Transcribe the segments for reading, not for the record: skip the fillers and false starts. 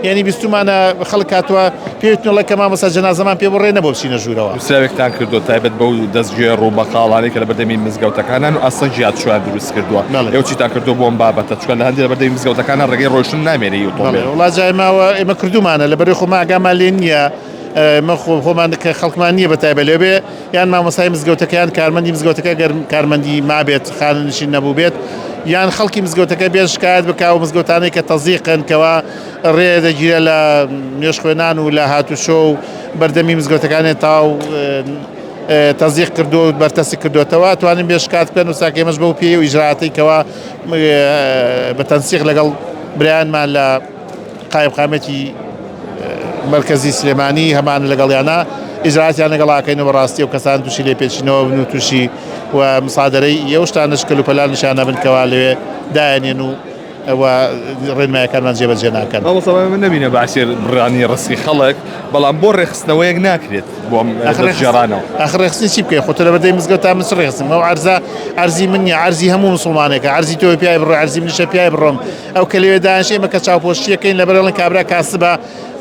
یعنی بیستومانە خەڵک هاتووە پێوتنەڵە کە مامۆستا جەنازەمان پێ بڕێ نەبۆ بچینە ژوورەوە. نووسراوێکتان کردووە تایبەت بەو دەستگێڕ و بەقاڵانەی کە لە بەردەمی مزگەوتەکانن و ئاستەنگی هاتوچۆیان دروست کردووە. بەڵێ. ئێوە چیتان کردووە بۆ ئەم بابەتە؟ چونکە لە هەندێک لە بەردەمی مزگەوتەکانە ڕێگەی ڕۆیشتن نامێنێ ی بەڵێ ئۆتۆمبێل. وەڵا جا ئێمە ئەوە ئێمە کردوومانە لەبەرەی خۆمان ئاگامان لێ نییە ئێمە خۆ خۆمان کە خەڵکمان نییە بە تایبەت لێ بێ یان مامۆستای مزگەوتەکە یان کارمەندی مزگەوتەکە گەر کارمەندی مابێت خانەنشین نەبووبێت یان خەڵکی مزگەوتەکە بێن شکایەت بکا و مزگەوتانەی کە تەزیقن کەوا ڕێ دەگیرە لە نوێژخوێنان و لە هاتوچۆ و بەردەمی مزگەوتەکانێ تاو تەزیق کردو و بەرتەسک کردوێتەوە توانین بێ شکات بکەن و ساکێمەش بەو پێی و ئیجراتەی کەوا بە تەنسیق لەگەڵ برایانمان لە قایمقامێتی مەرکەزی سلێمانی هەمان لەگەڵیانە ئیجراتیان لەگەڵاکەین و بەڕاستی و کەسان تووشی لێپێچینەوە بن و تووشی و مسادرەی ئەو شتانش کەلوپەلان نیشانە بن کەوا لەوێ دایەنێن و و ڕێنمایەکانمان جێبەجێ ناکەن. مامۆستا با ئێمە نەبینە باسی بڕانی ڕزقی خەڵک، بەڵام بۆ ڕێکخستنەوەیەک ناکرێت بۆ ئەم دەستگێڕانەوە؟ ئاخر ڕێکخستنی چی بکەی؟ خۆ تۆ لەبەردەمی مزگەوتا من چ ڕێکخستنم؟ ئەو عەرزە عەرزی من نییە، عەرزی هەموو موسڵمانێکە، عەرزی تۆ پیای بڕۆی، عەرزی منیشە پیای بڕۆم. ئەو کە لەوێ دانیشت ئێمە کە چاوپۆشییەکەین لەبەر ئەڵێن کابرا کاسبە،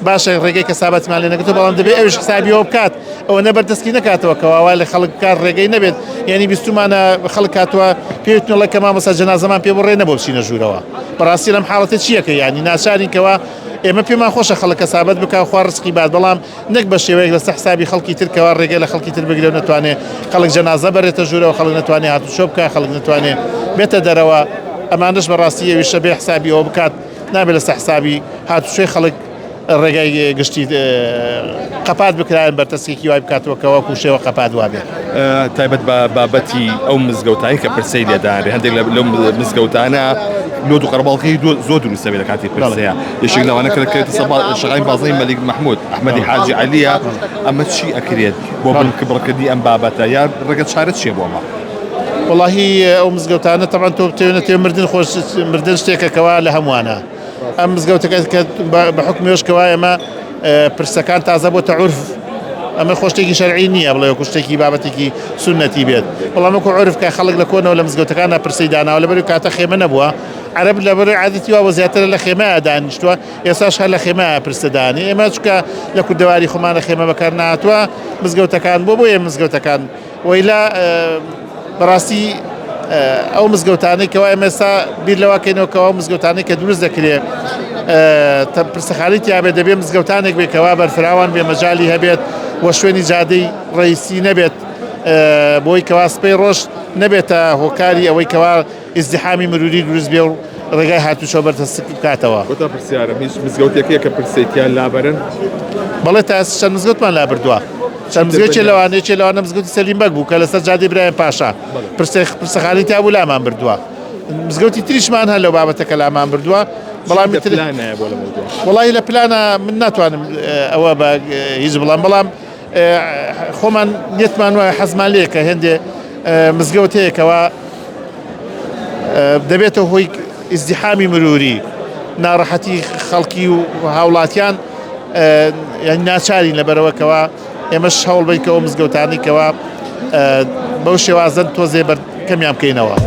باشە ڕێگەی کەسابەتمان لێ نەگرتووە، بەڵام دەبێ ئەویش حسابی ئەوە بکات، ئەوە بەردەستی نەکاتەوە کەوا وا لە خەڵک بکات ڕێگەی نەبێت، یعنی بیستومانە خەڵک هاتووە پێی وتنەڵێ کە مامۆستا جەنازەمان پێ بڕێ نەبۆ بچینە ژوورەوە. بەڕاستی لەم حاڵەتە چییەکە یعنی ناچارین کەوا ئێمە پێمان خۆشە خەڵک کەسابەت بکا خوا ڕزقی بات، بەڵام نەک بە شێوەیەک لەسەر حسابی خەڵکی تر کەوا ڕێگە لە خەڵکی تر بگرێ و نەتوانێ خەڵک جەنازە بەرێتە ژوورەوە، خەڵک نەتوانێ هاتوچۆ بکا، خەڵک نەتوانێ بێتە دەرەوە. ئەمانەش بەڕاستی ئەویشە بێ حسابی ئەوە بکات. نابێت لەسەر حسابی هاتوچۆی خەڵک ڕێگای گشتی قەپات بکرایەن بەرتەسکێکی وای بکاتەوە کە وەکو شێوە قەپات وابێت. تایبەت بە بابەتی ئەو مزگەوتانی کە پرسەی لێدانرێ هەندێک لەو مزگەوتانە لۆد و قەرەباڵغی زۆر دروست دەبێت لە کاتی پرسەیە یەکێک لەوانە کە دەکەوێتە سەر شەقامی بازنەی مەلیک مەحمود ئەحمەدی حاجی عەلیە ئەمە چی ئەکرێت بۆ بنکبڕکردنی ئەم بابەتە یا ڕێگە چارە چییە بۆ ئەمە؟ وەڵاهی ئەو مزگەوتانە تەبعەن تۆ بتەوێ نەتەوێ مردن خۆش مردن شتێکە کەوا لە هەمووانە ئەم مزگەوتەکە کە بە حکومی کەوا ئێمە پرسەکان تازە بۆتە عورف ئەمە خۆشتێکی شەرعی نییە بڵێ وەکو شتێکی بابەتێکی سوننەتی بێت بەڵام وەکو عورف کە خەڵک لە کۆنەوە لە مزگەوتەکاندا پرسەی داناوە لەبەر کاتە خێمە نەبووە عەرەب لەبەر عادەتی وا بۆ زیاتر لە خێمەیە دانیشتووە ئێستاش هەر لە خێمەیە پرسە دانێ ئێمە چکە لە کوردەواری خۆمان لە خێمە بەکار نهاتووە مزگەوتەکان بۆ بۆیە مزگەوتەکان وەیلا بەڕاستی ئەو مزگەوتانەی کەوا ئێمە ئێستا بیر لەوە کەینەوە کەوا مزگەوتانەی کە دروست دەکرێ پرسەخانەی تیاابێت دەبێ مزگەوتانێک بێ کەوا بەرفراوان بێ مەجای هەبێت و شوێنی جادەی ڕئیسی نەبێت بۆی کەوا سپەی ڕۆژ نەبێتە هۆکاری ئەوەی کەوا ئیزدیحامی مروری دروست بێ و ڕێگای هاتوچۆ بەرتەسک بکاتەوە. کۆتا پرسیارم هیچ مزگەوتێک هەیە کە پرسەی تیا لابەرن؟ بەڵێ تا ئێستا چەند مزگەوتمان لابردووە. چەند مزگەوتێ لەوانە یەکێ لەوانە مزگەوتی سەلیم بەگ بوو کە لەسەر جادەی برایم پاشا پرسەی پرسەخانەی تیا بوو لامان بردووە. مزگەوتی تریشمان هەر لەو بابەتە کە لامان بردووە بەڵام لە پلانایە بۆ لەمەودوا؟ وەڵاهی لە پلانە من ناتوانم ئەوە بە هیچ بڵێم بەڵام خۆمان نیەتمان وایە حەزمان لێیە کە هێندێ مزگەوت هەیە کەوا دەبێتە هۆی ئیزدیحامی مروری ناڕەحەتی خەڵکی و هاوڵاتیان یعنی ناچارین لەبەرەوە کەوا ئێمەش هەوڵ بین کەەوە مزگەوتانی کەوا بەو شێوازەن تۆزێ بەر کەمیان بکەینەوە.